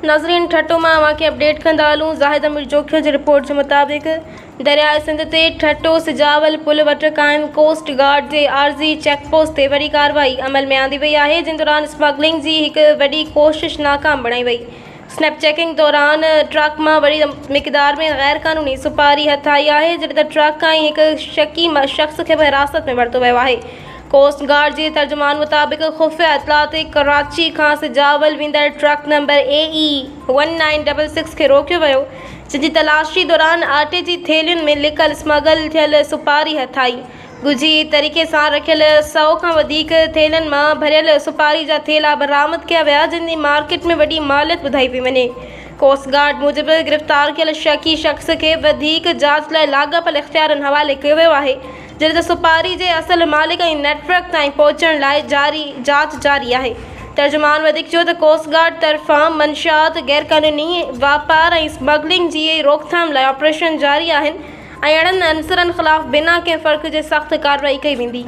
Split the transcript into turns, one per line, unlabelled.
ناظرين ٺٽو مان اوهان کي اپڊيٽ ڪندا هلون زاهد امير جوکيو جي رپورٽ جي مطابق درياء سنڌ تي ٺٽو سجاول پل وٽ قائم ڪوسٽ گارڊ جي عارضي چيڪ پوسٽ تي وڏي ڪارروائي عمل ۾ آندي وئي آهي جنهن دوران اسمگلنگ جي هڪ وڏي ڪوشش ناڪام بڻائي وئي اسنيپ چيڪنگ دوران ٽرڪ مان وڏي مقدار ۾ غير قانوني سپاري هٿ آئي آهي جڏهن ته ٽرڪ ۽ هڪ شڪي شخص کي به حراست ۾ ورتو ويو آهي ڪوسٽ گارڊ جي ترجمان مطابق خفيه اطلاع تي ڪراچي کان سجاول ويندڙ truck number A E one nine double six کي روڪيو ويو، جنهن جي تلاشي دوران آٽي جي ٿيلهين ۾ لڪل اسمگل ٿيل سپاري هٿ آئي. ڳجهي طريقي سان رکيل سئو کان وڌيڪ ٿيلهين مان ڀريل سپاري جا ٿيلها برآمد ڪيا ويا، جن جي مارڪيٽ ۾ وڏي ماليت ٻڌائي پئي وڃي. ڪوسٽ گارڊ موجب گرفتار ڪيل شڪي شخص کي وڌيڪ جاچ لاء لاڳاپيل اختيارين حوالي ڪيو ويو آهي. جڏهن ته سپاري جي اصل مالڪ ۽ نيٽ ورڪ تائين پهچڻ لاء جاري جاچ جاري آهي. ترجمان وڌيڪ چيو ته ڪوسٽ گارڊ طرفان منشيات، غيرقانوني واپار ۽ اسمگلنگ جي روڪٿام لاء آپريشن جاري آهن ۽ اهڙن عنصرن خلاف بنا ڪنهن فرق جي سخت ڪارروائي ڪئي ويندي.